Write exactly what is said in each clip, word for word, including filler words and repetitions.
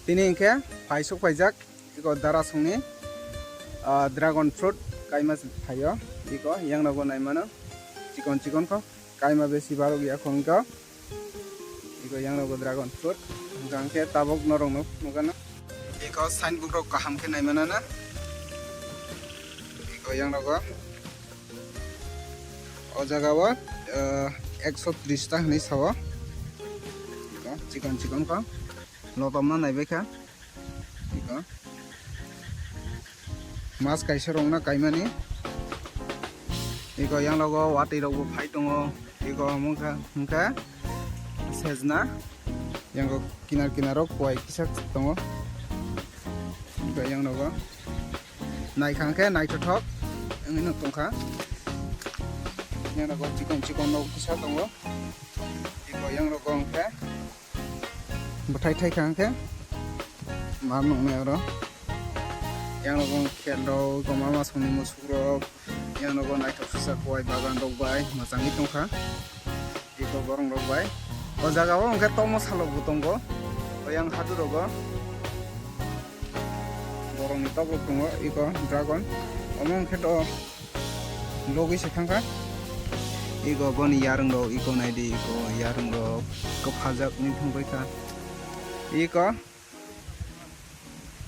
Tini hwnkhe phaisuk phaijak, iko darasongni, ah, dragon fruit kaima phaio, iko yangrogo naimano chikon chikon kho, kaima besi barok ya kho wngkha, iko yangrogo dragon fruit, hwnkha hwnkhe tabuk norokno nukgano. Iko signboard rok kaham khe naimano na, iko yangrogo. O jaga o, ah, ekso tris ta hinwi sao. Iko chikon chikon kho. Lotomna naibai kha. Iko. Mas kaisa rokna kaimani. Iko yang logo watwi rok bo phai tongo. Iko wngkha, wngkha sejna. Yang kinar kinar rok kuai kisa tongo. Iko yang logo. Naikha hwnkhe naithothok wngwi no tongkha. Yang rogo chikon chikon nok kisa tongo. Iko yang rogo hwnkhe bwthai thaikha hwnkhe ma nuknai oro. Yang rogo hwnkhe rok iko mama songni musuk rok. Yang rogo naithok sisa kuai bagan rok bai mwchangwi tongkha. Iko borong rok bai. O jaga o hwnkhe tomo salok bo tongo. O yang hadu rogo. Borokni tok rok tongo, iko dragon. Omo hwnkhe to logwi se thangkha. Iko boni yarwng rok, iko naidi, iko yarwng rok kwphajak wngwi thangbai kha. Iko,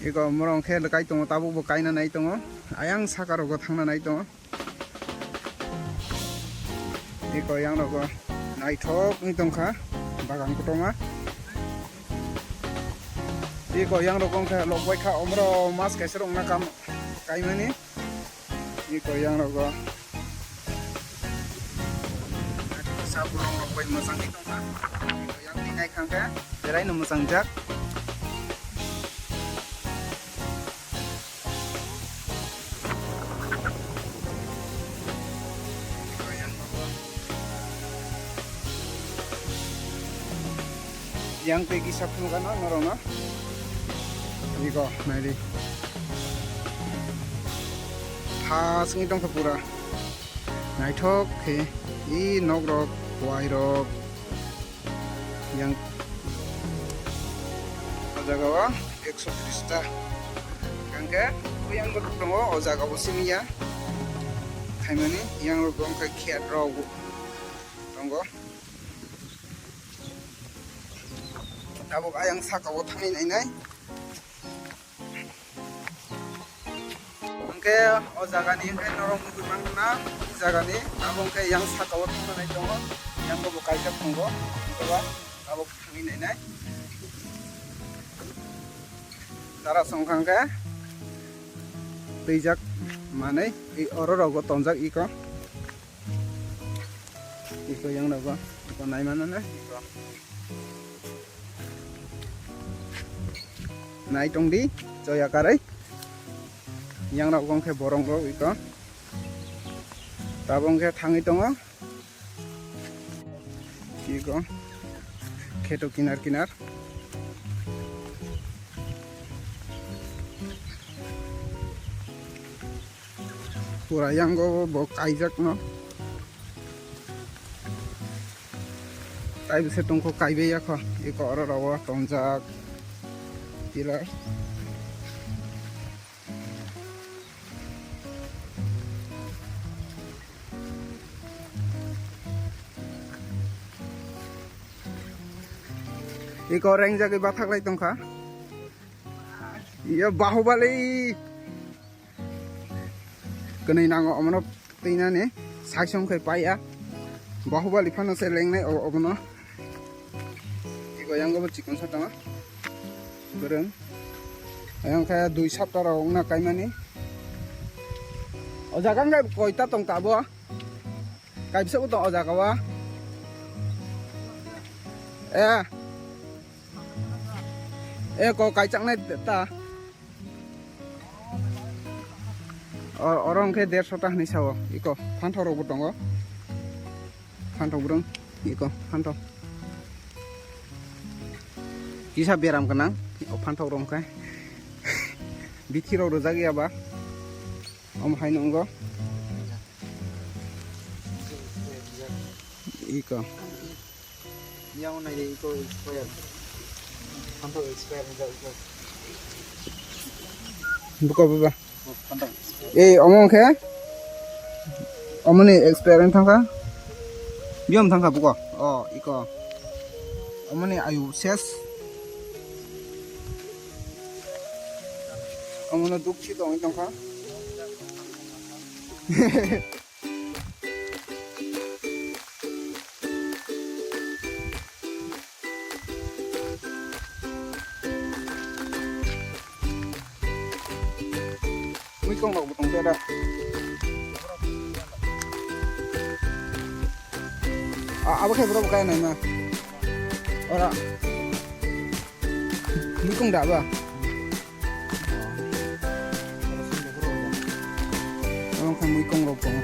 iko morok hwnkhe kai tongo, tabuk bo kaina nai tongo. Ayang saka rogo thangna nai tongo. Iko yang rogo naithok wngwi tongkha bagan kotorma. Iko yang rogo wngkha lok bai kha omoro mas kaisa rok wngna kam kaimani. Iko yang rogo sa borong rok bai mwchangwi tongkha. Iko yang twi naikha hwnkhe beraino mwchangjak. Yang tei kisa phunukgano norokno. Iko naidi. Tha songwi tongkha pura. Naithok khe. I nokrok, kuairok. Yang o jaga o ekso tris ta. Hwnkhe o yang bo tongo, o jaga bo simi ya. Khaimani yang rok wngkha khet rok tongo. Tabuk ayang saka o thangwi nainai. Hwnkhe o jagani hwnkhe norok nugwi mangna jagani abo hwnkhe yang saka o thangna nai tongo, yang bo kaijak tongo, hwnkhe ba abo thangwi nainai. Dara songkha hwnkhe twijak manwi oro rogo tonjak iko. Iko yang rogo iko nai mano na iko. Nai tong di, choya karwi. Yang rogo hwnkhe borong rok iko. Tabuk hwnkhe thangwi tongo. Iko. Kheto kinar kinar. Pura yango bo kaijakno. Tai bwse tongkho kaibai yakho. Eko oro rogo tongjak. Pillar. Eko rengjagwi bathaklai tongkha. Iyo Bahubali. Kwnwi nango omono twinani saichom khai paiya. Bahubali phano se lengnai o-, obono. Iko yango bo chikon sa tama. Bwrwng. Ayang khe dui sapta rok wngna kaimani. O jaga wngkha koita tong tabo? Kaibisa bo tong o jaga o. Eh. Eh, ko kaichaknai ta. O-, oro hwnkhe derso ta hinwi sao. Iko, phanthok rokbo tongo. Phanthok bwrwng. Iko, phanthok. Kisa beram gwnang. Iko, phanthok rok hwnkhe. Bithi rok rwjak ya ba. Omo hai nungo. Iko. Yang nai de iko square. Buko baba. Eh, omo khe? Omoni expire wng thangkha. Biyom thangkha buko. Oh, iko. Omoni ayu ses. Omono dukchi tongwi tongkha. Muikong rok bo tong da. Ah, abo khe borok bo kaya nai ma. Ora. Muikong da ba. Abo khe muikong rok tong.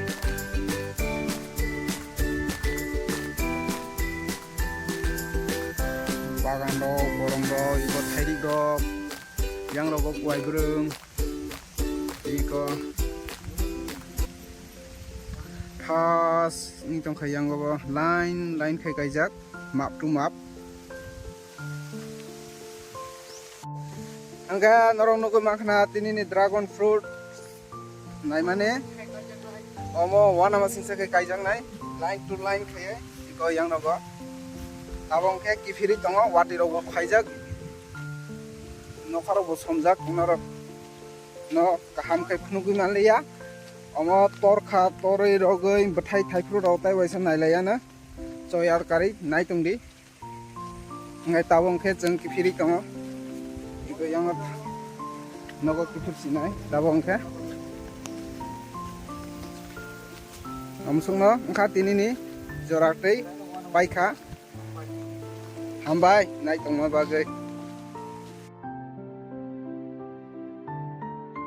Bagan rok, borong rok, iko thairik rok, yang rogo kuai brwng, iko thas wng tongkha, yang rogo line line khai kaijak, map to map. Hwnkhe norok nugwi mankha na tini ni dragon fruit. Naimani omo uanama singsa khe kaijaknai, line to line khe iko yang rogo. Abo hwnkhe kiphilwi tongo, watwi rokbo phaijak, nokha rokbo somjak, norok no kaham khe phunugwi manliya. Omo torkha torwi rogwi bwthai thaiphru rok tai waisa nailaiya no, choyar karwi naitongdi. Hwnkhe tabuk hwnkhe chwng kiphilwi tongo. Iko yang nogo kiphil sinai tabuk hwnkhe. Amsukno wngkha tinini jora tei paikha. Hambai naitongma bagwi.